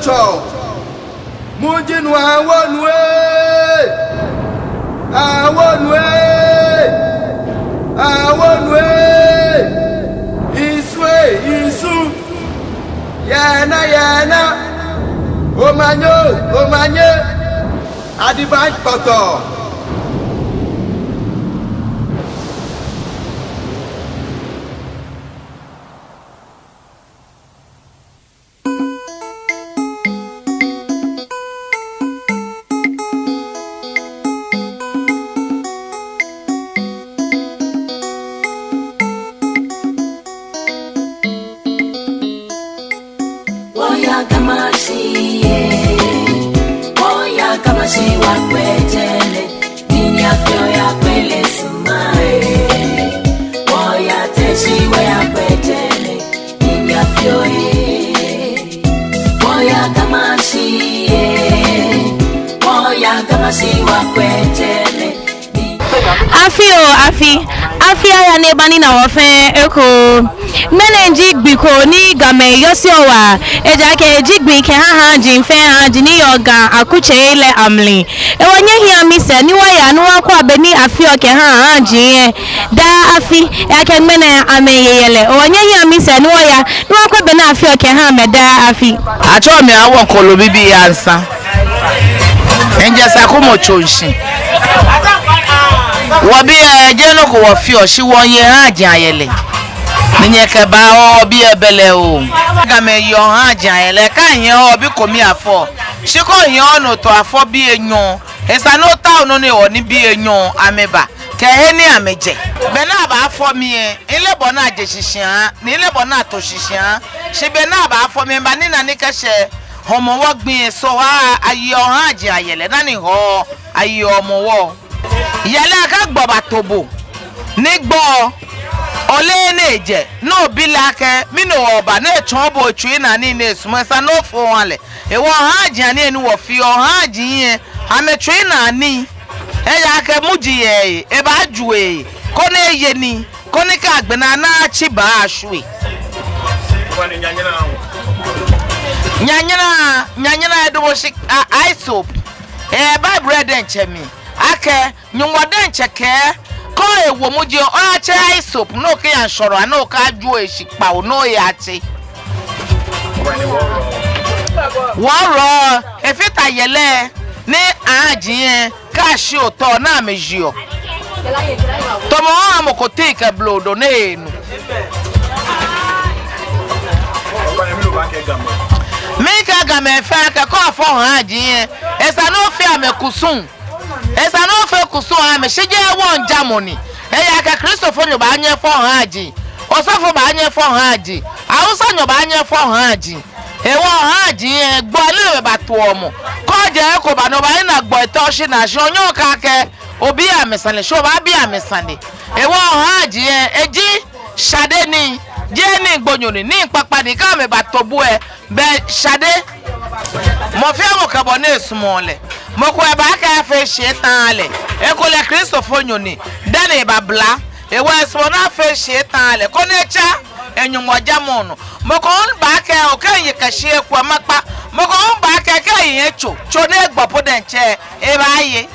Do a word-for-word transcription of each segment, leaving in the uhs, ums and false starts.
Tsɔ. Muji nu awo nu ee. Awo nu ee. Awo nu ee. Isu ee, isu. Yana, yana. Omanye, omanye. Adiba kpɔtɔ. Wɔya Ga Mashie, wɔya Ga Mashie wɔkwɛ jɛmɛ, ni afio ya kwele suma ee. Wɔya Teshie wɔyakwɛ jɛmɛ, ni afio ee. Wɔya Ga Mashie, wɔya Ga Mashie wɔkwɛ jɛmɛ. Afi oo, afi. Afi aya ni eba nina wɔ fɛɛ eko. Ŋmɛnɛ ji gbi ko ni Gamɛi yɔseɔ waa. Ejaakɛ eji gbi kɛha haaji fɛɛ haaji ni yɔɔ Ga akutsei lɛ amli. Hewɔ nyɛhiɛa misɛɛ ni wɔya ni wɔkwɛa bɔ ni afeɔ kɛhaa haaji lɛ daa afi. Ejaakɛ ŋmɛnɛ amɛye yɛlɛ. Hewɔ nyɛhiɛa misɛɛ ni wɔya ni wɔkwɛ bɔ ni afeɔ kɛhaa amɛ daa afi. Atsɛɔ mi Awo Nkolo Bibi Ansa. Mijɛ Sakumɔ Tsoshi. Wɔbiɛ jeee nɔ ko wɔfeɔ, shi wɔyeɔ haaji ayɛlɛ. Ni nyɛkɛbaa wɔbiɛ bɛlɛ oo. Gamɛi yeɔ haaji ayɛlɛ, kɛ ohiɛ obi kome afɔ. Shi kɛ ohiɛ onɔ too afɔ bii enyɔ. Esa ni otao nɔ ni hewɔ ni bii enyɔ amɛba kɛ he ni amɛjɛ. Be ni abaafɔ mi lɛ, mile bɔ ni aje shishi aha, ni mile bɔ ni ato shishi aha. Shi be ni abaafɔ mi lɛ, mibanina ni kɛshɛ Hɔmɔwɔ gbi lɛ, Sohaa ayeɔ haaji ayɛlɛ, dani Hɔɔ ayeɔ Hɔmɔwɔ. Yɛlɛ akɛ gbɔ bato bo, ni gbɔ oleee ni ejɛ, ni obi lɛ akɛ mɛni hewɔ oba, ni etsɔɔ bo etsui naa nii ni esumɔɔ, esa ni ofo oha lɛ. Hewɔ haaji anii ni wɔfeɔ, haaji lɛ, amɛtsui naa nii. Ejaakɛ muji yɛ he, ebaaju he, koni eye nii, koni kɛ agbɛnɛ ana atsi baashwie. Nyanyara, nyanyara edamɔ shi, a, hyssop. Ee, Bible lɛ diɛŋtsɛ mli akɛ, Nyɔŋmɔ diɛŋtsɛ kɛɛ, kɛ owo muji lɛ, oyatsɛ hyssop, ni okɛya ŋshɔrɔ, ni okɛju he shi kpawo, ni oyatsɛ. Wɔrɔ, efata yɛlɛ, ni haaji lɛ, kɛ ashi otɔ ni amɛjieɔ. Tamɔ oha mɔ ko tii kɛ blodo ni enu. Mikɛɛ Gamɛi fɛɛ akɛ kɛ afɔ haaji lɛ, esa ni ofee amɛ kusum. Esa ni ofee kusum oha amɛ, shi jeee wɔŋjamɔ ni. Ejaakɛ Kristofonyo baanyɛ afɔ haaji. Osɔfo baanyɛ afɔ haaji. Awusanyo baanyɛ afɔ haaji. Hewɔ haaji lɛ, gbɔi ni amɛbatoɔ mɔ. Kɛ ojɛ he ko ba ni obanina gbɔi tɔ shi naa shi, onyɛŋ okɛɛ akɛ obiɔ amɛ sane, shi obaabi amɛ sane. Hewɔ haaji lɛ, eji shade nii, jeee nii gbonyo ni, nii kpakpa ni, kɛ amɛbato bo lɛ, bɛ shade. Mɔ fɛɛ mɔ kɛ bɔ ni esumɔɔ lɛ. Mɔ ko ebaakɛɛ afee shi eta lɛ. Ekolɛ Kristofonyo ni, dani ebabla. Hewɔ esumɔɔ ni afee shi eta lɛ, koni etsa eNyɔŋmɔ jamɔ nɔ. Mɔ ko hu baakɛɛ okɛ eyi kɛ shi ekwɛ makpa. Mɔ ko hu baakɛɛ kɛ eyi etso, tso ni egbɔ po diɛŋtsɛ, ebaaye.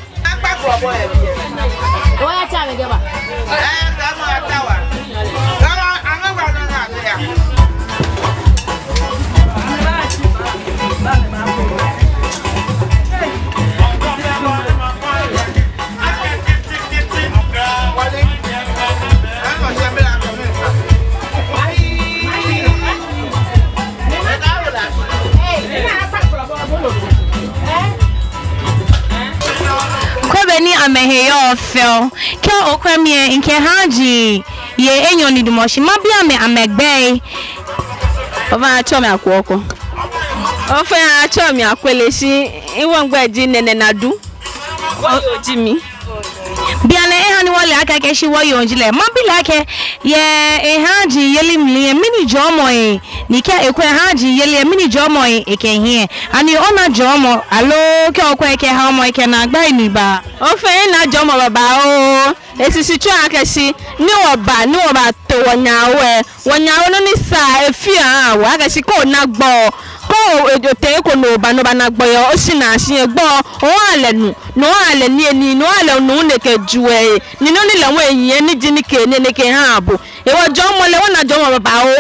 Kwɛ bɔ ni amɛhe yɔɔ fɛo. Kɛ okwɛ mi lɛ, mikɛ haaji yei enyɔ ni damɔ shi. Mabi amɛ amɛgbɛi. Ofainɛ atsɛɔ mi Akwɛ Oko. Ofainɛ atsɛɔ mi Akwele shi migbɛi ji Nene Nadu. Wɔyoo ji mi. Bianɛ ehã ni wɔle akɛ kɛshi wɔyoo ji lɛ. Mabi lɛ akɛ, yɛ ehaaji yeli mli lɛ, mɛni jɔɔmɔ lɛ, ni kɛ ekwɛ haaji yeli lɛ, mɛni jɔɔmɔ lɛ ekɛhiɛ? Ani ona jɔɔmɔ, aloo kɛ okwɛ ekɛhaomɔ, ekɛ naagba lɛ ni baa? Ofainɛ mina jɔɔmɔ babaoo. Eshishi tsɔɔ akɛ shi ni wɔba, ni wɔbato wɔnyɛ awo lɛ, wɔnyɛ awo nɔ ni sa lɛ efeɔ ehaa wɔ, akɛ shi kɛ ona gbɔ, kɛ o, o, otee eko ni oba, ni oba ni gbɔ yɛ oshinaa shi yɛ gbɔ, oha lɛ nu, ni oha lɛ niyenii, ni oha lɛ nu ni ekɛjuɔ, ni nɔ ni lɛ hu ehiɛ, ni ji nikeenii ni ekɛha bo. Hewɔ jɔɔmɔ lɛ, wɔna jɔɔmɔ babaoo,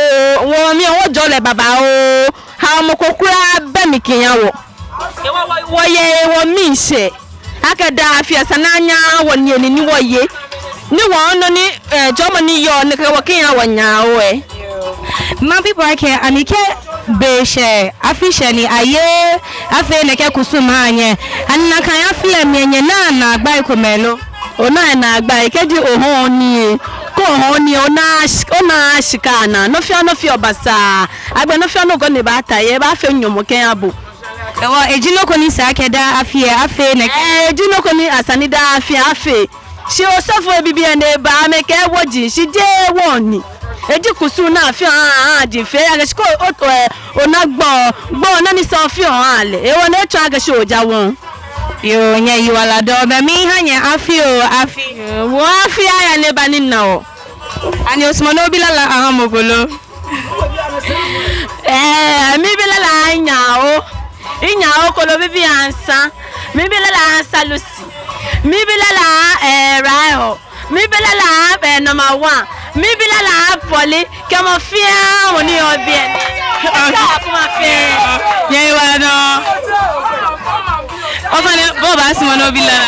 wɔmli, wɔjɔɔ lɛ babaoo. Haomɔ ko kwraa bɛ mli kɛha wɔ. Hewɔ wɔ, wɔyɛ, wɔmiishɛɛ akɛ daa afi esa ni anyɛ wɔ niyenii ni wɔye. Ni wɔnɔ ni, eh, jɔɔmɔ ni yɔɔ ni kɛ wɔ kɛha wɔ nyɛ oo, eh. My people, akɛ ani kɛ be shɛ, afi shɛ ni aye, afee nɛkɛ kusum aha nyɛ, ani nakai afi lɛ mli nyɛnaa naagbai komɛi lo? Onaa naagbai, kɛji ohɔɔ nii, kɛ ohɔɔ nii, onaa sh-, onaa shika naa, nɔ fɛɛ nɔ fɛɛ obasaa, agbɛnɛ nɔ fɛɛ nɔ ko ni baata yɛ, ebaafee nyɔmɔ kɛha bo. Hewɔ, eji nɔ ko ni sa akɛ daa afi lɛ afee nɛkɛ? Eh, eji nɔ ko ni esa ni daa afi afee. Shi osɔfoi bibii lɛ ni eba, amɛkɛɛ wɔji, shi jeee wɔ ni. Eji kusum ni afi aha, aha ji fɛɛ, akɛ shi kɛ o, o, eh, ona gbɔ, gbɔ nɔ ni sa afi aha lɛ. Hewɔ ni etsɔɔ akɛ shi oja wɔ. Yoo, nyɛyiwaladɔŋŋ, bɛ miiha nyɛ afi oo, afi. Wɔ afi aya ni eba nina wɔ. Ani osumɔɔ ni obi lala aha mɔ ko lo? Eh, mibi lala aha Nyawo. Nyawo Kolo bibii ansa. Mibi lala aha Lucy. Mibi lala aha, eh, Raiho. Mibi lala aha, eh, number one. Mibi lala aha Polly. Kɛ mɔ fɛɛ mɔ ni yɔɔ biɛ. Kaa kuma fɛɛ. Nyɛyiwaladɔŋŋ. Ofainɛ, bo obaasumɔ ni obi lala?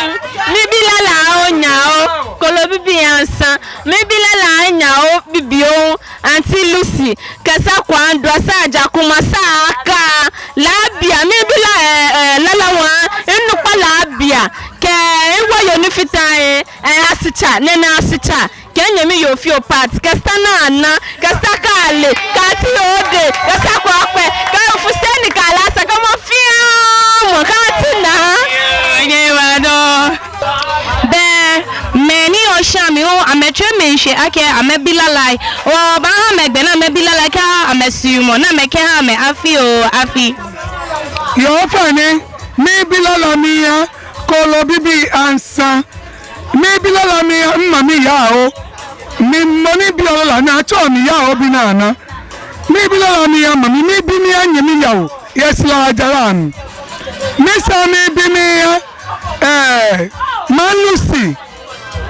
Mibi lala aha Nyawo Kolo bibii ansa. Mibi lala aha Nyawo bibioo, Auntie Lucy, kɛ Sa Kwandua, Sa Jakuma, Sa Aka, Labia, mibi la, eh, eh, lala aha, minukpa Labia, kɛ miwoo yoo ni fata he, eh, Asitsa, Nene Asitsa, kɛ minyɛmi yoo fioo Pat, kɛ Sa Nana, kɛ Sa Kale, kɛ Auntie Ode, kɛ Sa Kwakpe, kɛ Fuseni, kɛ Alasa, kɛ mɔ fɛɛ mɔ, kɛ Auntie Naa. Nyɛyiwaladɔŋŋ. Bɛ mɛi ni yɔɔ shia mli hu amɛtsɛmɛi shi akɛ amɛbi lala. Wɔbaaha amɛ gbɛ ni amɛbi lala kɛ amɛsuɔmɔ ni amɛkɛha amɛ afi oo afi. Yoo, ofainɛ, mibi lala miha Kolo bibii ansa. Mibi lala miha mimami Yawo. Mi mɔ ni biɔ lala ni atsɛɔ mi Yawo bi Nana. Mibi lala miha mami, mibi miha nyɛmi Yawo. Yɛ Sla Ajaram. Misaa mibi miha, eh, Maa Lucy.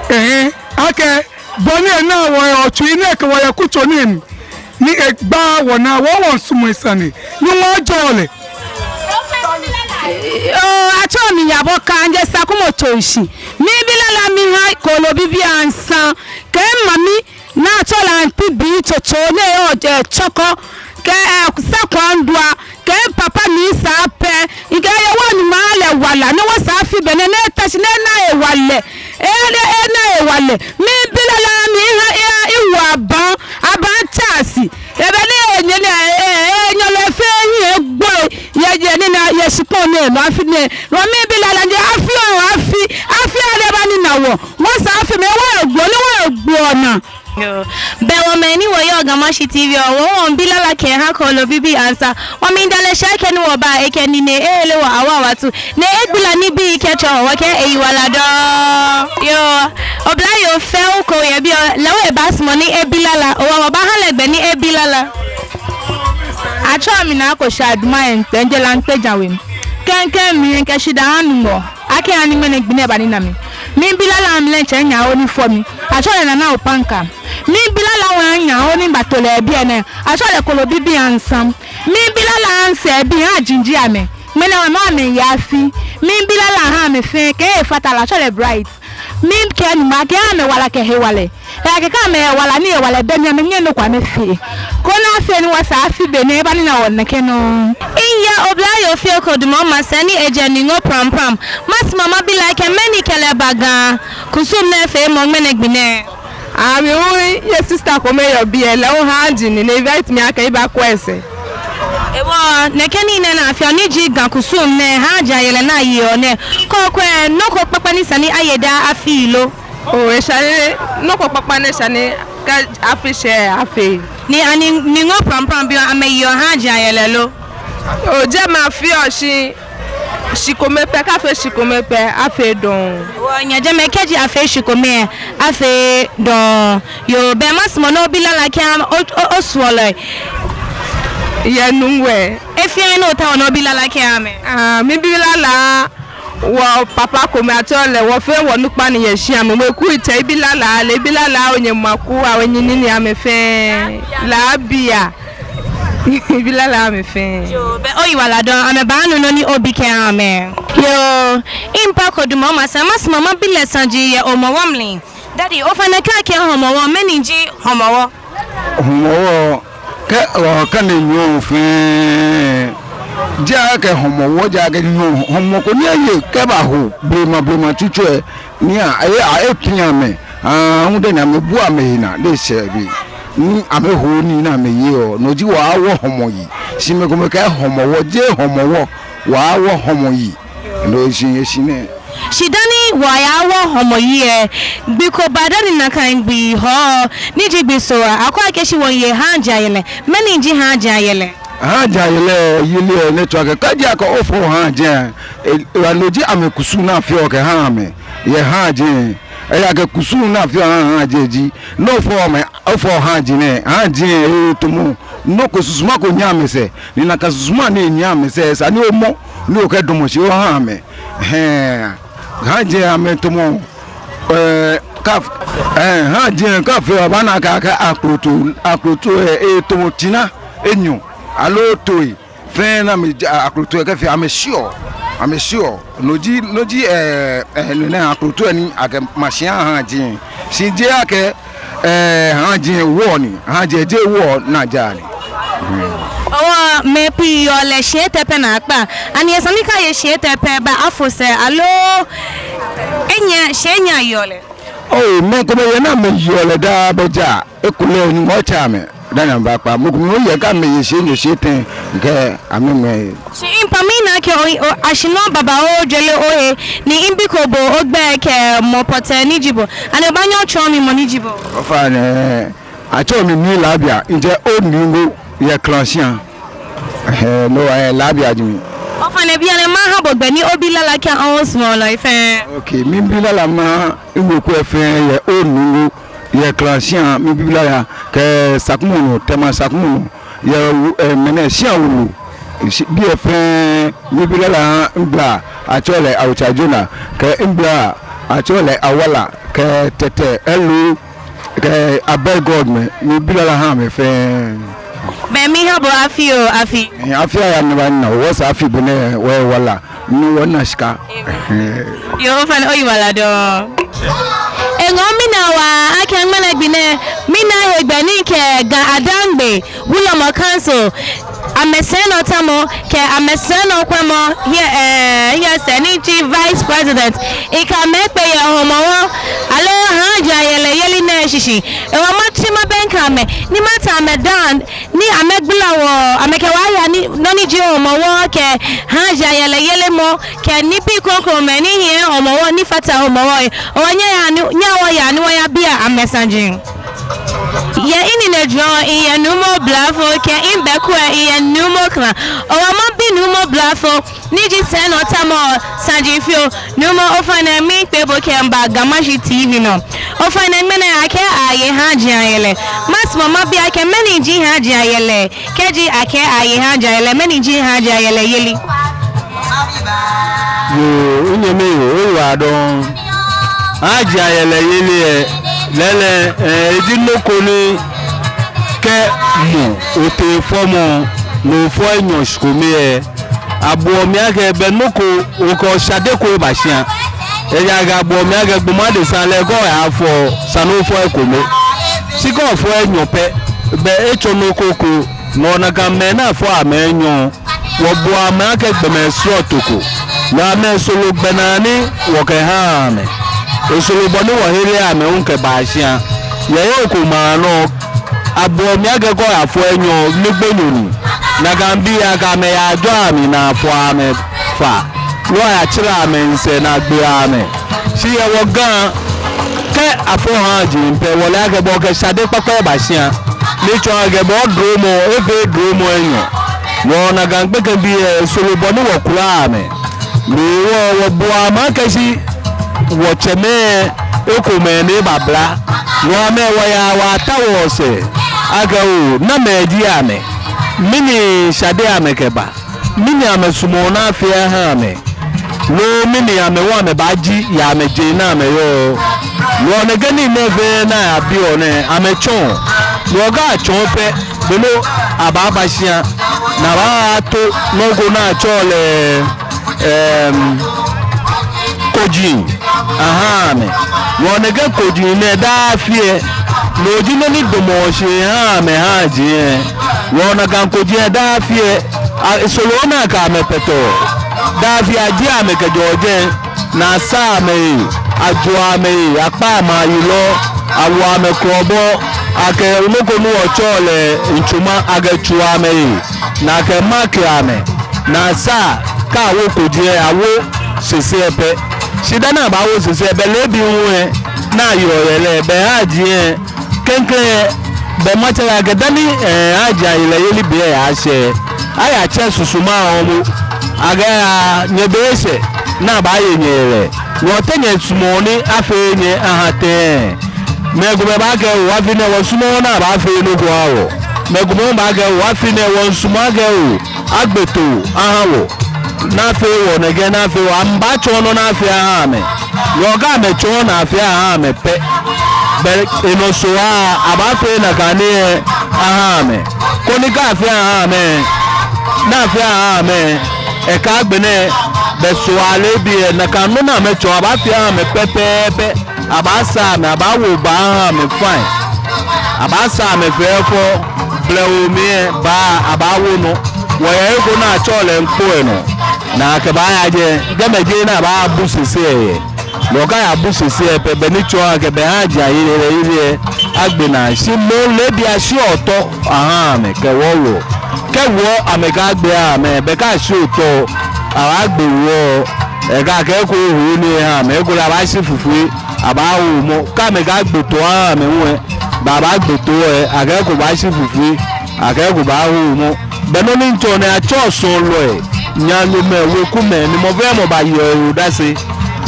Eh, akɛ bɔ ni enaa wɔ yɛ otsui ni ekɛ wɔ yɛ kutso ni, ni egbaa wɔnaa, wɔ wɔmiisumɔ esane ni wɔjɔɔ lɛ. Oo, atsɛɔ mi Yabɔ Kanje Sakumɔ Tsoshi. Mibi lala miha Kolo bibii ansa. Kɛ mimami ni atsɛɔ lɛ Auntie Bii Tsotso ni yɔɔ, eh, Chorkor, kɛ, eh, Sa Kwandua, kɛ mipapa Nii Sapɛ, mikɛ yɛ wɔ ni maa lɛ wala, ni wɔsaa afi be nɛɛ, ni eta shi ni ena hewalɛ, eh, ni ena hewalɛ. Mibi lala miha, eh, miwoo Aban, Aban Charles. Ebe ni enyɛ ni, eh, eh, enyɛ lɛ fɛɛ ehiɛ egbo, yɛ, yɛ ni na, yɛ shikpɔŋ nɛɛ, no afi nɛɛ. No mibi lala ni afi oo afi, afi aya ni eba nina wɔ. Wɔsaa afi mli, wɔ egbo, ni wɔ egbo naa. Yoo. Bɛ wɔ mɛi ni wɔyɔɔ Ga Mashi T V ɔ, wɔ wɔmiibi lala kɛha Kolo bibii ansa. Wɔmiida lɛ shi akɛ ni wɔba, ekɛ nii ni ehere wɔ awaawatu. Ni egbala nibii kɛtsɔɔ wɔ, wɔkɛɛ eyiwaladɔŋŋ. Yoo. Oblayoo fɛo ko yɛ biɛ, lɛ hu ebaasumɔ ni ebi lala. Hewɔ wɔbaaha lɛ gbɛ ni ebi lala. Atsɛɔ mi Naa Koshai Dumaye Ntɛnjɛ Lankpe Jawe. Klɛŋklɛŋ mli mikɛ shidaa haa Nyɔŋmɔ akɛ eha ni ŋmɛnɛ gbi nɛɛ eba nina mi. Mibi lala midiɛŋtsɛ Nyawo ni fɔ mi, atsɛɔ lɛ Nana Opanka. Mibi lala hu Nyawo ni bato lɛ biɛ nɛɛ, atsɛɔ lɛ Kolo bibii ansa. Mibi lala miansɛɛbii haa Jinji amɛ. Ŋmɛnɛ amɛ amɛya afi. Mibi lala haa amɛ fɛɛ, kɛ efata lɛ atsɛɔ lɛ Bright. Mikɛɛ Nyɔŋmɔ akɛ eha amɛ wala kɛ hewalɛ. Eya kɛkɛ amɛ wala ni hewalɛ bɛ mli, amɛnyɛŋ nɔ ko amɛfee. Koni afee ni wɔsaa afi be nɛɛ eba nina wɔ nɛkɛ nɔŋŋ. Miiya oblayoo fio ko dumɔ masɛi ni ejɛ Niŋo Prampram. Masumɔ mabi lɛ akɛ mɛni kɛ lɛ ba Ga kusum nɛɛ feemɔ ŋmɛnɛ gbi nɛɛ. Aa, mi hu miyɛ sister ko ni yɔɔ biɛ, lɛ hu Haaji ni, ni e-invite mi akɛ mibakwɛ esɛɛ. Hewɔ nɛkɛ nii nɛɛ ni afeɔ ni ji Ga kusum nɛɛ, Haaji ayɛlɛ ni ayeɔ nɛɛ, kɛ okwɛ, nɔ ko kpakpa ni sa ni aye daa afi lo? Oo, esa ni, nɔ ko kpakpa ni sa ni kɛ afi shɛ afee. Ni ani Niŋo Prampram bii amɛyeɔ Haaji ayɛlɛ lo? Oo, jɛmɛ afeɔ shi, shi kome pɛ, kɛ afee shi kome pɛ, afee dɔŋŋ. Wɔnyɛ jɛmɛ kɛji afee shi kome, afee dɔŋŋ. Yoo, bɛ masumɔ ni obi lala kɛha o, o, osuɔlɔi. yɛ Nungua. He fɛɛ he ni otaoɔ ni obi lala kɛha amɛ. Ah, mibi lala wɔ papa kome, atsɛɔ lɛ, wɔfɛɛ wɔnukpa ni yɛ shia mli. Mɔ ko etsɛ ebi lala lɛ, ebi lala onyɛ Maku, awɛ nyɛ nini amɛ fɛɛ. Labia. Ebi lala amɛ fɛɛ. Yoo, bɛ oyiwaladɔŋŋ, amɛbaanu nɔ ni obi kɛha amɛ. Yoo, mipa ko dumɔ masa, masumɔ mabi lɛ saji yɛ Hɔmɔwɔ mli. Daddy, ofainɛ kɛɛ akɛ Hɔmɔwɔ, mɛni ji Hɔmɔwɔ? Hɔmɔwɔ, kɛ, ɔ, kɛ ni nyɔŋ fɛɛ, ja kɛ Hɔmɔwɔ, ja kɛ nyɔŋ, hɔmɔ ko ni aye, kɛbaho, blema, blema tsutsu lɛ, ni a, aye, a, epia amɛ, a, hu de ni amɛbu amɛhe naa, de sɛɛ bi. Ni amɛho nii ni amɛyeɔ, no ji wɔaawɔ hɔmɔ yi. Shi mɛi komɛi kɛɛ Hɔmɔwɔ, jeee Hɔmɔwɔ, wɔaawɔ hɔmɔ yi. No ji eshishi nɛ. Shi dani wɔyaawɔ hɔmɔ yi lɛ, gbi ko ba dani nakai gbi hɔɔ, ni ji gbi Soo, akɛɔ akɛ shi wɔye haaji ayɛlɛ. Mɛni ji haaji ayɛlɛ? Haaji ayɛlɛ yeli lɛ, ni tsɔɔ akɛ, kɛji akɛ ofɔ haaji lɛ, e, e, no ji amɛkusum ni afeɔ kɛhaa amɛ, yɛ haaji. Ejaakɛ kusum ni afeɔ haa haaji ji, ni ofɔ amɛ, ofɔ haaji nɛɛ, haaji lɛ, e, tamɔ nɔ ko susuma ko nyiɛ amɛsɛɛ, ni nakai susuma ni nyiɛ amɛsɛɛ, esa ni omɔ, ni okɛdamɔ shi oha amɛ. Hɛɛ, haaji amɛtamɔ, ɛɛ, kaf-, ɛɛ, haaji kafee, obaana akɛ, akɛ akloto, akloto, ɛɛ, etamɔ tsina enyɔ, aloo toi, fɛɛ ni amɛ, a-, akloto lɛ kɛfee, amɛshiɔ, amɛshiɔ. No ji, no ji, ɛɛ, ɛɛ, no nɛɛ akloto lɛ ni akɛma shi aha haaji. Shi jeee akɛ, ɛɛ, haaji wɔ ni, haaji jeee wɔ ni aja ni. Ɔɔ, mɛi pii yeɔ lɛ shii etɛ pɛ naakpa. Ani esa ni kɛ aye shii etɛ pɛ, bɛ afo sɛɛ, aloo enyɛ, shii enyɛ ayeɔ lɛ? Oo, mɛi komɛi yɛ ni amɛyeɔ lɛ daa bɛ ja, ekolɛ Nyɔŋmɔ tsɛ amɛ, dani amɛbakpa. Mɔ ko mɔ ko yɛ kɛ amɛye shii enyɔ shii etɛ kɛ amɛmɛi. Shi mipa, mina akɛ o, o, ashi nɔ babaoo jwere ohe, ni mibi ko bo ogbɛi kɛ mɔ pɔtɛɛ ni ji bo. Ani obaanyɛ otsɔɔ mi mɔ ni ji bo? Ofainɛ, atsɛɔ mi Nii Labia, mijɛ Old Nungua yɛ Klan shia. Ɛhɛɛ, no, ɛɛ, Labia ji mi. Ofainɛ, bianɛ maha bo gbɛ ni obi lala kɛha osumɔlɔi fɛɛ. Ok, mibi lala maha miweku lɛ fɛɛ yɛ Old Nungua yɛ Klan shia, mibi lala kɛ Sakumɔnɔ, Tema Sakumɔnɔ, yɛ, ɛɛ, mɛnɛ shia wulu. Shi-, biɛ fɛɛ, mibi lala ha mibla, atsɛɔ lɛ Awucha Jonah, kɛ mibla, atsɛɔ lɛ Awala, kɛ Tɛtɛ, Elu, kɛ Abel Godwin, mibi lala ha amɛ fɛɛ. Bɛ miha bo afi oo, afi. Ɛɛ, afi aya ni eba ni ana, wɔsɛɛ afi benɛ, wɔyɛ wala, ni wɔna shika. Yoo, ofainɛ oyiwaladɔŋŋ. Eŋɔɔ mi naa waa akɛ ŋmɛnɛ gbi nɛɛ, mina hegbɛ ni kɛ Ga Adangbe Wulɔmɔ Council, amɛsɛinɔtamɔ kɛ amɛsɛinɔkwɛmɔ, hiɛ, ɛɛ, hiɛ sɛɛ ni ji Vice President, mikɛ amɛ kpe yɛ Hɔmɔwɔ, aloo haaji ayɛlɛ yeli nɛɛ shishi. Ehewɔ matsi mabɛŋkɛ amɛ, ni mata amɛ daa, ni amɛgbala wɔ, amɛkɛ wɔ aya ni, nɔ ni ji Hɔmɔwɔ kɛ haaji ayɛlɛ yelemɔ, kɛ nibii krokomɛi ni hiɛ Hɔmɔwɔ ni fata Hɔmɔwɔ he. Hewɔ nyɛyaa ni, nyɛhaa wɔyaa ni wɔyabia amɛ saji. Yɛ minine jurɔ, miyɛ Nuumo Blafo, kɛ mibɛku lɛ, miyɛ Nuumo Klan. Hewɔ mabi Nuumo Blafo, ni ji sɛinɔtamɔ saji fioo. Nuumo, ofainɛ miikpee bo kɛmiiba Ga Mashi T V nɔ. Ofainɛ ŋmɛnɛ akɛɛ aye haaji ayɛlɛ. Masumɔ mabi akɛ mɛni ji haaji ayɛlɛ? Kɛji akɛɛ aye haaji ayɛlɛ, mɛni ji haaji ayɛlɛ yeli? Yoo, minyɛmi yoo, oyiwaladɔŋŋ. Haaji ayɛlɛ yeli lɛ, lɛɛlɛŋ, ɛɛ, eji nɔ ko ni kɛ mɔ, otee fɔmɔ, ni ofɔ enyɔ shikome lɛ, abuɔ mli akɛ bɛ nɔ ko, okɛ oshade ko eba shia. Ejaakɛ abuɔ mli akɛ gbɔmɔ adesa lɛ kɛ oyafɔ, esa ni ofɔ ekome. Shi kɛ ofɔ enyɔ pɛ, bɛ etsɔ nɔ ko ko, no nakai mɛi ni afɔ amɛ enyɔ, wɔbuɔ amɛ akɛ gbɔmɛi srɔto ko. Ni amɛ soro gbɛnaa ni wɔkɛhaa amɛ. Esoro bɔ ni wɔhereɔ amɛ hu kɛbaa shia. Yɛ he ko maa nɔ, abuɔ mli akɛ kɛ oyafɔ enyɔ, migbenyo ni. Nakai bii akɛ amɛ yaajɔɔ amɛ ni afɔ amɛ faa. Loo ayatsirɛ amɛ sɛɛ ni agbeɔ amɛ. Shi yɛ wɔ Ga, kɛ afɔ haaji pɛ, wɔle akɛ bɛ okɛ shade kpakpa eba shia. Ni tsɔɔ akɛ bɛ odromɔ, efee dromɔ enyɔ. Wɔ nakai gbekɛbii lɛ, esoro bɔ ni wɔkulaa amɛ. Ni wɔ, wɔbuɔ amɛ akɛ shi wɔtsɛmɛi ekomɛi ni ebabla. Wɔ amɛ wɔyaa wɔyatao wɔsɛɛ akɛ oo, namɛi ji amɛ. mɛni shade amɛkɛba, mɛni amɛsumɔɔ ni afee aha amɛ, loo mɛni amɛwo amɛbaaji yɛ amɛjeŋ ni amɛyɔɔ. Loo nɛkɛ nii nɛɛ fɛɛ ni abiɔ nɛɛ amɛtsɔɔ. Loo kɛ atsɔɔ pɛ, belɛ abaaba shia ni abaato nɔ ko ni atsɛɔ lɛ, em, koji aha amɛ. Loo nɛkɛ koji nɛɛ daa afi lɛ, no ji nɔ ni damɔɔ shi haa amɛ haaji lɛ. Loo nakai koji lɛ daa afi lɛ, a, esoro ni akɛ amɛ kpɛtɛɔ. Daa afi ajieɔ amɛ kɛjɛɔ jɛi, ni asaa amɛhe, ajoɔ amɛhe, akpaa amɛ ayilɔ, awoɔ amɛ krɔbɔ, akɛ nɔ ko ni wɔtsɛɔ lɛ ntsuma akɛtsuɔ amɛhe, ni akɛ mark amɛ, ni asaa, kɛ awo koji lɛ, awo sɛsɛ pɛ. Shi dani abaawo sɛsɛ pɛ, leebi hu lɛ, ni ayɔɔ yɛ lɛ, bɛ haaji lɛ, klɛŋklɛŋ lɛ, bɛ matsɛ akɛ dani, eh, haaji ayɛlɛyeli be lɛ yashɛ, ayatsɛ susuma ɔmɔ, akɛ, ah, nyɛbɛ eshɛ, ni abaaye nyɛyɛlɛ. Wɔteŋ nyɛsumɔɔ ni afee nyɛ aha tɛŋŋ. Mɛi komɛi baakɛɛ oo, afi nɛɛ wɔsumɔɔɔ ni abaafee nɔ ko aha wɔ. Mɛi komɛi baakɛɛ oo, afi nɛɛ wɔmiisumɔ akɛ oo, agbe too aha wɔ. Ni afee wɔ nɛkɛ, ni afee wɔ, amɛbaatsɔɔ nɔ ni afee aha amɛ. Loo kɛ amɛtsɔɔɔ ni afee aha amɛ pɛ, bɛ enɔ sɔɔ, abaafee nakai nii lɛ aha amɛ. Koni kɛ afee aha amɛ, ni afee aha amɛ, eka agbɛnɛ, bɛ sɔɔ leebi lɛ, nakai nɔ ni amɛtsɔɔ, abaafee aha amɛ pɛpɛɛpɛ. Abaasaa amɛ, abaawo baa aha amɛ fine. Abaasaa amɛ fɛfɛo, blɛoo mli lɛ, baa, abaawo nɔ. Wɔyɛ he ko ni atsɛɔ lɛ ŋkpɔ lɛ nɔ. Ni akɛbaaya jɛi, jɛmɛ ji he ni abaabu sɛsɛ lɛ yɛ. Loo kɛ ayabu sɛsɛ lɛ pɛ, bɛ ni tsɔɔ akɛ bɛ haaji ayɛlɛyeli lɛ agbe naa. Shi moŋ leebi lɛ ashiɔ tɔ aha amɛ kɛ wuɔwuɔ. Kɛ wuɔ amɛkagbe aha amɛ, bɛ kɛ ashiɔ tɔ, abaagbe wuɔ, eka akɛ eko ehu ni aha amɛ, ekolɛ abaashi fufui, abaawo mɔ. Kɛ amɛkagbe too aha amɛ hu lɛ, bɛ abaagbe too lɛ, akɛ eko baashi fufui, akɛ eko baawo mɔ. Bɛ nɔ ni mitsɔɔ nɛ, atsɛɔ suɔlɔi, naanyomɛi, wekumɛi, ni mɔ fɛɛ mɔ bayeɔ ehe odase,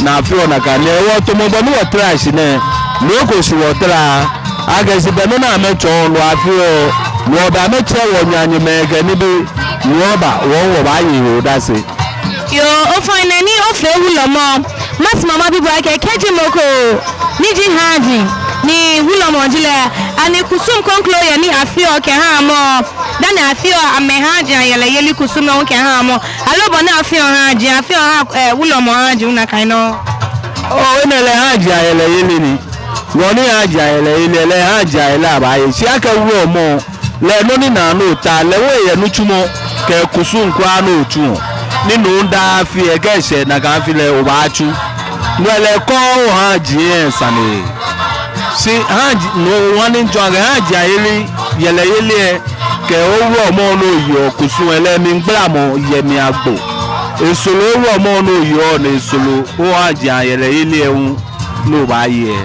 ni afeɔ nakai. Ni wɔtamɔ bɔ ni wɔtara shi nɛɛ, ni eko shi wɔtara, akɛ shi bɛ nɔ ni amɛtsɔɔ loo afeɔ, loo bɛ amɛtsɛ wɔnaanyomɛi kɛ nibii, ni wɔba, wɔ, wɔbaaye ehe odase. Yoo, ofainɛ ni ofee wulɔmɔ. Masumɔ mabi bo akɛ kɛji mɔ ko ni ji haaji ni wulɔmɔ ji lɛ, ani kusum kroko yɛ ni afeɔ kɛhaa mɔ, dani afeɔ amɛ haaji ayɛlɛyeli kusum lɛ hu kɛhaa mɔ, aloo bɔ ni afeɔ haaji, afeɔ ha, eh, wulɔmɔ haaji hu nakai nɔŋŋ? Oo, enɛ lɛ haaji ayɛlɛyeli ni. Bɔ ni haaji ayɛlɛyeli lɛ, haaji ayɛlɛ abaaye. Shi akɛ wulɔmɔ lɛ, nɔ ni naa ni ota lɛ, oyɛ nitsumɔ kɛ kusum kwraa ni otsuɔ. Ni no daa afi lɛ kɛ eshɛ nakai afi lɛ obaatsu. No lɛ kɔɔ haaji lɛ sane. Shi haaji, no hewɔ ni mitsɔɔ akɛ haaji ayɛlɛ, yɛlɛyeli lɛ, kɛ owulɔmɔ ni oyeɔ kusum lɛ, emligbalamɔ yɛ mli agbo. Esoro owulɔmɔ ni oyeɔ, ni esoro ohaaji ayɛlɛyeli lɛ hu ni obaaye.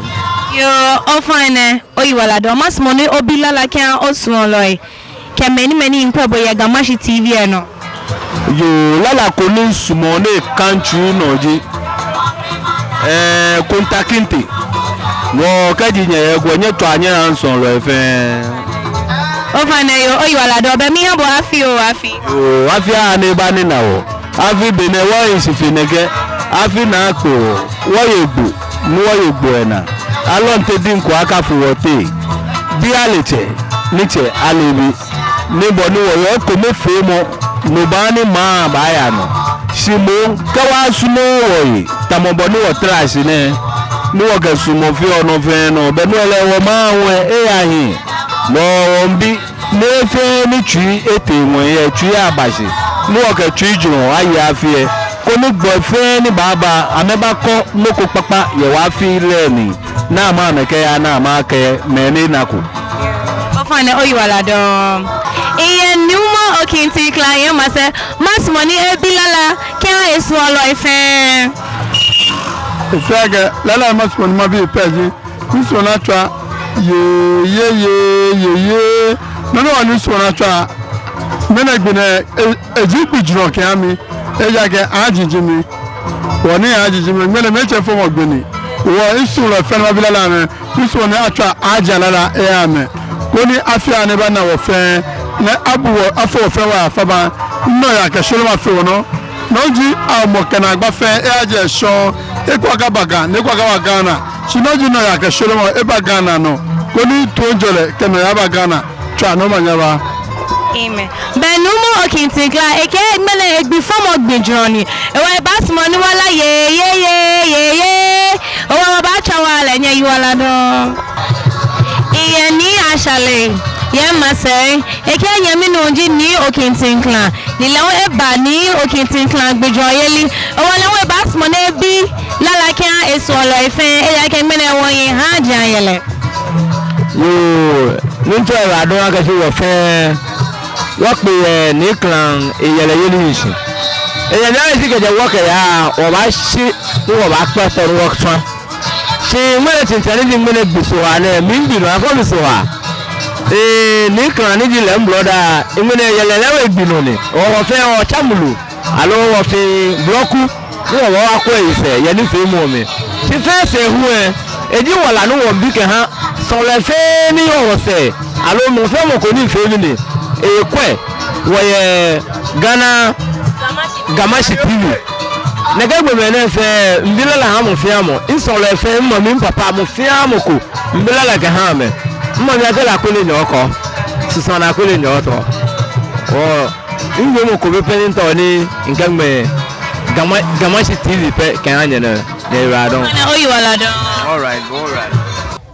Yoo, ofainɛ, oyiwaladɔŋŋ. Masumɔ ni obi lala kɛha osuɔlɔi kɛ mɛi ni mɛi ni miikwɛ bo yɛ Ga Mashi T V lɛ nɔ. Yoo, lala ko ni misumɔɔ ni eka mitsu nɔ ji, eh, Kunta Kinte. Wɔ kɛji nyɛyɛ ko, nyɛtswaa nyɛhaa misuɔlɔi fɛɛ. Ofainɛ yoo, oyiwaladɔŋŋ. Bɛ miiha bo afi oo, afi. Yoo, afi aha ni eba nina wɔ. Afi benɛ wɔhi shi fe nɛkɛ, afi naa kpee wɔ, wɔye Gbo, ni wɔye Gbo lɛ naa. Alɔnte diŋ ko akafo wɔteŋ. Bi ale tsɛ, ni tsɛ ale bi. Ni bɔ ni wɔyɔɔ ekomefeemɔ, no baaha ni maŋ baaya nɔ. Shi moŋ, kɛ wɔsumɔɔɔ wɔhe, tamɔ bɔ ni wɔtara shi nɛɛ, ni wɔkɛ suɔmɔ feɔ nɔ fɛɛ nɔ, bɛ no lɛ wɔmaŋ lɛ eyahi. Lɔ wɔmiibi, ni fɛɛ ni tsui etee ŋwɛi lɛ, tsui aba shi, ni wɔkɛ tsuijurɔ aye afi lɛ, koni gbɔi fɛɛ ni baaba, amɛbakɔ nɔ ko kpakpa yɛ wɔ afi lɛ mli, ni amɛ amɛkɛya, ni amɛkɛ mɛi ni nako. Ofainɛ, oyiwaladɔŋŋ. Eyɛ Nuumo Okinti Kla yɛ masɛɛ, masumɔ ni ebi lala kɛha esuɔlɔi fɛɛ. Esa akɛ lala masumɔ ni mabi pɛ ji, misuɔlɔ atswa, ye, ye, ye, ye, ye. Nɔ ni wɔ ni misuɔlɔ atswa, ŋmɛnɛ gbi nɛɛ, e, eji gbijurɔ kɛha mi, ejaakɛ haaji ji mi. Wɔ ni haaji ji mi, ŋmɛnɛ mitsɛ fɔmɔ gbi ni. Wɔ misuɔlɔi fɛɛ ni mabi lala nɛɛ, misuɔlɔ ni atswa haaji alala eha amɛ. Koni afi lɛ ni eba nina wɔ fɛɛ, Ni abu wɔ afɔ fɛɛ wɔ afabaŋ. Nɔ ya kɛ sɔlemɔ afee wɔnɔ. Nɔ ji amɔ kɛ naagba fɛɛ, eyaje shɔŋŋ, eko akaba Ga, ni eko akaba Ghana. Shi nɔ ji nɔ ya kɛ sɔlemɔ eba Ghana nɔ. Koni toiŋjɔlɛ kɛ nɔyaa aba Ghana. Tswa ni omanye aba. Amen. Bɛ Nuumo Okintinklan, ekɛɛ ŋmɛnɛ egbi fɔmɔ gbi jurɔ ni. Ehewɔ ebaasumɔ ni wɔla yee, yee, yee, yee, yee. Ehewɔ wɔbaatswa wɔha lɛ, nyɛyiwaladɔŋŋ. Eyɛ Nii Ashale, yɛ Masae, ekɛɛ enyɛmi nuu ji Nii Okintinklan. Ni lɛ hu eba Nii Okintinklan gbijurɔyeli. Ehewɔ lɛ hu ebaasumɔ ni ebi lala kɛha esuɔlɔi fɛɛ, ejaakɛ ŋmɛnɛ wɔyɛ haaji ayɛlɛ. Yoo, ni ntsɔ eba dɔŋŋ akɛ shi wɔ fɛɛ wɔkpe yɛ Nii Klan eyɛlɛyeli shishi. Eyɛ ni ashi kɛjɛ wɔ kɛyaa, wɔbaashi ni wɔbaakpɛtɛ ni wɔtswa. Shi ŋmɛnɛ tsintsa ni ji ŋmɛnɛ gbi sohaa nɛɛ, miigbi nɔ afɔ mi sohaa. Ee, Nii Klan ni ji lɛ mi brother, ŋmɛnɛ eyɛlɛ lɛ hu egbi nɔ ni. Wɔ fɛɛ wɔtsa mulu, aloo wɔfee blɔku, ni wɔbaakwɛ esɛɛ yɛ nifeemɔ mli. Shi fɛɛ sɛɛ hu lɛ, eji wala ni wɔmiibi kɛha suɔlɔi fɛɛ ni yɔɔ wɔsɛɛ, aloo mɔ fɛɛ mɔ ko ni feɔ nii ni ekwɛɔ wɔ yɛ Ghana Gamashi T V. Nɛkɛ gbɔmɛi nɛɛ fɛɛ, miibi lala ha mɔ fɛɛ mɔ. Misuɔlɔi fɛɛ, mimami, mipapa, mɔ fɛɛ mɔ ko, miibi lala kɛha amɛ. Mimami akɛ lɛ Akwele Nyɔɔkɔ, Susan Akwele Nyɔɔtɔ. Wɔ, miwiemɔ ko pɛ ni mitao ni mikɛŋmɛ Gama, Gamashi T V pɛ kɛha nyɛ nɛ, nyɛyiwaladɔŋŋ. Oyiwaladɔŋŋ. All right, all right.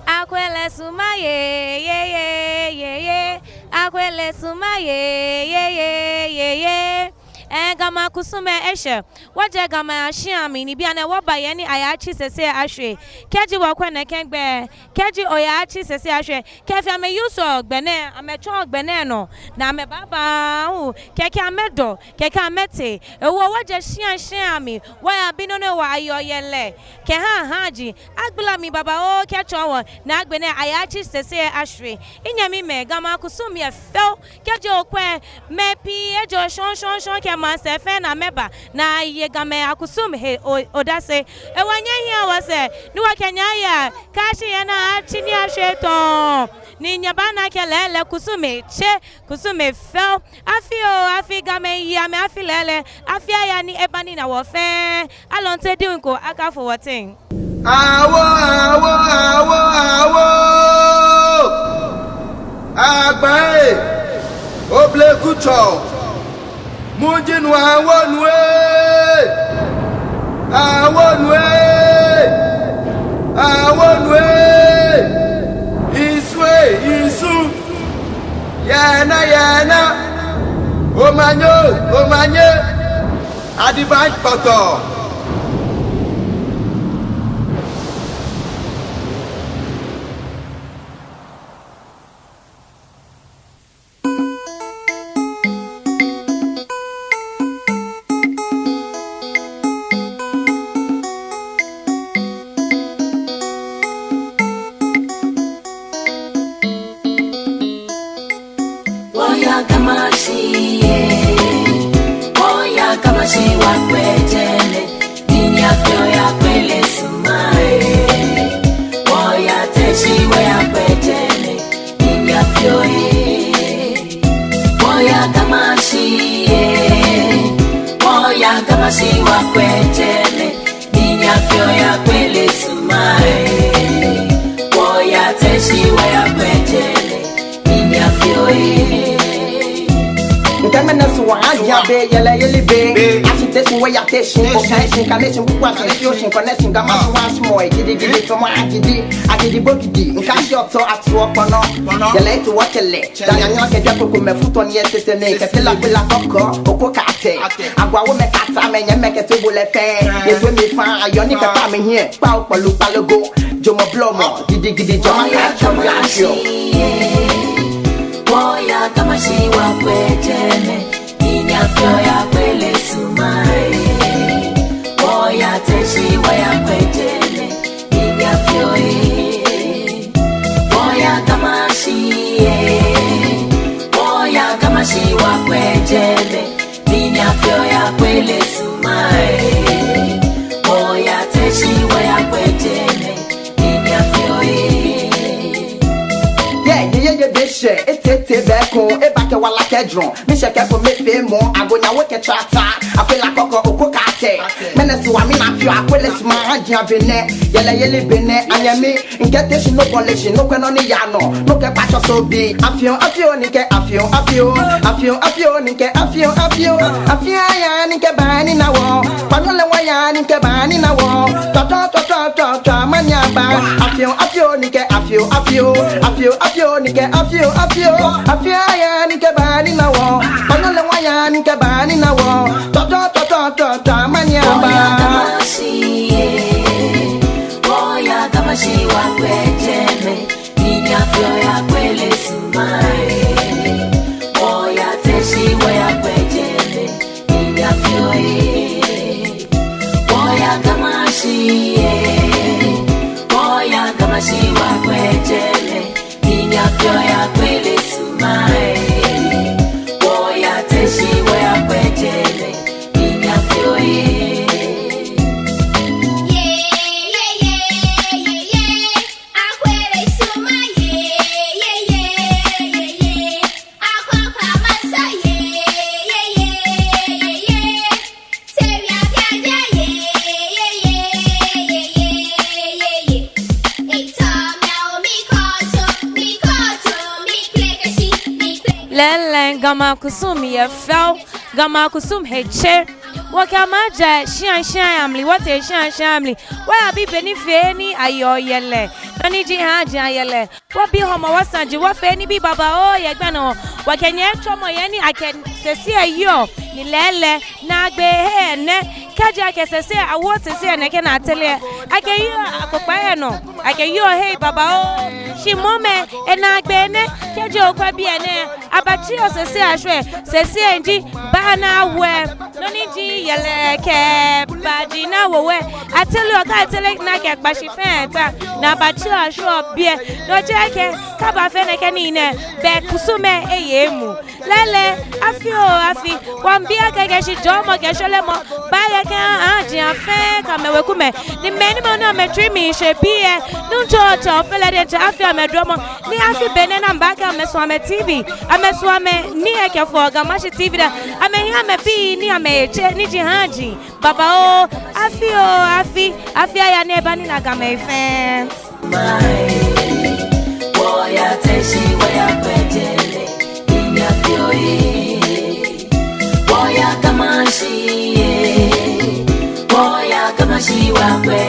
Akwele sumɔ yee, yee, yee, yee, yee. Akwele sumɔ yee, yee, yee, yee, yee. Ee, Gamɛi akusum eshɛ. Wɔjɛ Gamɛi ashia mli ni bianɛ wɔba he ni ayatsi sɛsɛ ashwie. Kɛji wɔkwɛ nɛkɛ gbɛ, kɛji oyatsi sɛsɛ ashwie, kɛfee amɛ use gbɛ nɛɛ, amɛtsɔ gbɛ nɛɛ nɔ, ni amɛbaaba hu, kɛkɛ amɛdɔ, kɛkɛ amɛtee. Ehewɔ wɔjɛ shia shia mli, wɔyabi nɔ ni wɔyɔɔ yɛ lɛ, kɛha haaji, agbala mli babaoo kɛtsɔɔ wɔ, ni agbɛnɛ ayatsi sɛsɛ ashwie. Minyɛmimɛi, Gamɛi akusum yɛ fɛo, kɛji okwɛ, mɛi pii ejɔ shɔŋŋ shɔŋŋ shɔŋŋ kɛ maŋsɛɛ fɛɛ ni amɛba, ni aye Gamɛi akusum he o-, odase. Ehewɔ nyɛhiɛa wɔsɛɛ, ni wɔkɛ nyɛ aya, kɛyashi he ni atsi ni ashwie tɔŋŋ. Ni nyɛbaana akɛ lɛɛlɛŋ kusum etse, kusum efɛo. Afi oo, afi, Gamɛi yeɔ amɛ afi lɛɛlɛŋ, afi aya ni eba ni ena wɔ fɛɛ. Alɔnte diŋ ko akafo wɔteŋ. Awo, awo, awo, awo. Agbae, oblekutsɔ. Muji nu awo nu ee. Awo nu ee. Awo nu ee. Isu ee, isu. Yɛna, yɛna. Omanye, omanye. Adiba kpɔtɔ. Wɔya Gamashi, ee. Wɔya Gamashi wɔkwɛ jɛmɛ. Ninyafio ya kwele suma, ee. Wɔya Teshie wɔyakwɛ jɛmɛ. Ninyafio, ee. Wɔya Gamashi, ee. Wɔya Gamashi wɔkwɛ jɛmɛ. Ninyafio ya kwele suma, ee. Wɔya Teshie wɔyakwɛ jɛmɛ. Ninyafio, ee. Nkɛmɛ nɛɛ su wɔ aja be, yɛlɛyeli be. Be. Ashi Teshie wɔya Teshie, Teshie. Connection, connection, bukwa, connection, connection, Gamashi wɔshi mɔ, ee, gidigidi, tɔmɔ agidi, agidi bogidi, nka shi ɔtɔ atu ɔkpɔnɔ. Kpɔnɔ. Yɛlɛ etu wɔtsɛlɛ. Danyanya kɛjɛ koko mɛfu tɔ ni esese ni kɛtela kpela kɔkɔ oko kate. Agwa wo mɛkata mɛnyɛ mɛkɛto bo lɛ fɛɛ. Yɛ to mi fa ayɔ ni kɛta mi hiɛ. Kpa okpɔlu kpalogo. Jɔmɔ blɔmɔ gidigidi jɔmɔ kachɔ mi ashɔ. Wɔya Gamashi wɔkwɛ jɛmɛ. Ninyafio ya kwele suma, ee. Wɔya Teshie wɔyakwɛ jɛmɛ. Ninyafio, ee. Wɔya Gamashi, ee. Wɔya Gamashi wɔkwɛ jɛmɛ. Ninyafio ya kwele suma, ee. Wɔya Teshie wɔyakwɛ jɛmɛ. Ninyafio, ee. Yeah, yeah, yeah, yeah, bitch. Tsɛ, etete bɛ ko, ebakɛ wala kɛ jrɔn. Miishɛɛ kɛ ko mɛi feemɔ, ago nyawo kɛ tsata. Akwela kɔkɔ, oko kate. Mɛni sua mi na fio, akwele suma haaji abenɛ. Yɛlɛyeli benɛ, anyɛmi. Mikɛɛ te shi nɔ bɔle shi, nɔ kwɛ nɔ ni yaa nɔ. Nɔ kɛ kpatsɔ so bi. Afioo, afioo, ni kɛ afioo, afioo. Afioo, afioo, ni kɛ afioo, afioo. Afioo aya, ni kɛ baa ni na wɔ. Kpanyo lɛ wa ya, ni kɛ baa ni na wɔ. Tɔ, tɔ, tɔ, tɔ, tɔ, tɔ, amani aba. Afioo, afioo, ni kɛ afioo, afioo. Afioo, afioo, ni kɛ afioo, afioo. Afioo aya, ni kɛ baa ni na wɔ. Kpanyo lɛ wa ya, ni kɛ baa ni na wɔ. Tɔ, tɔ, tɔ, tɔ, tɔ, tɔ, amani aba. Oya Ga Mashi ye. Oya Ga Mashi wa kwɛ jɛmɛ. Ni nyafio ya kwele suma ye. Oya Teshie wa ya kwɛ jɛmɛ. Ni nyafio ye. Oya Ga Mashi ye. Oya Ga Mashi wa kwɛ jɛmɛ. Ni nyafio ya kwele suma ye. Oya Teshie wa ya kwɛ jɛmɛ. Ni nyafio ye. Lɛɛlɛŋ, Gamɛi akusum yɛ fɛo, Gamɛi akusum he tse. Wɔkɛ amɛ aja shĩa shĩa amli, wɔtee shĩa shĩa amli. Wɔyabi be ni fee ni ayɔɔ yɛlɛ, nɔ ni ji haaji ayɛlɛ. Wɔbi Hɔmɔwɔ saji, wɔfee nibii babaoo yɛ gbɛ nɔ. Wɔkɛ nyɛ tsɔmɔ yɛ ni akɛ sɛsɛ yɔɔ ni lɛɛlɛŋ naagbee he nɛ. Kɛji akɛ sɛsɛ awo sɛsɛ nɛkɛ ni atere, akɛyɔɔ akpokpai anɔ, akɛyɔɔ hei babaoo. Shi moŋ mɛi, enaagbee nɛ, kɛji okwɛ biɛ nɛɛ, abatsiɔ sɛsɛ ashwɛ, sɛsɛ ji baa ni awo. Nɔ ni ji yɛlɛ kɛ baaji ni awo. Atereɔ, kɛ atere ni akɛ kpashi fɛɛ ta, ni abatsiɔ ashwɛɔ biɛ. No ji akɛ, kɛ abafee nɛkɛ nii nɛɛ, bɛ kusum lɛ eye emuu. Lɛɛlɛŋ, afi oo afi, wɔmiibi akɛ kɛ shijɔɔmɔ kɛ shweremɔ baaya kɛha haaji afɛɛ kɛ amɛwekumɛi. Ni mɛi ni amɛ ni amɛtsui miishɛ biɛ, Nuŋtsɔ Ofe lɛ diɛŋtsɛ afee amɛ dromɔ. Ni afi benɛ ni amɛbaakɛɛ amɛsumɔɔ amɛ T V, amɛsumɔɔ amɛ ni ekɛfɔɔ Ga Mashi T V lɛ, amɛhiɛ amɛbii ni amɛye tse ni ji haaji babaoo. Afi oo afi, afi aya ni eba ni ena Gamɛi fɛɛ. Oya Teshie wa ya kwɛ jɛmɛ, ni nyafio ye. Oya Ga Mashi ye. Oya Ga Mashi wa kwɛ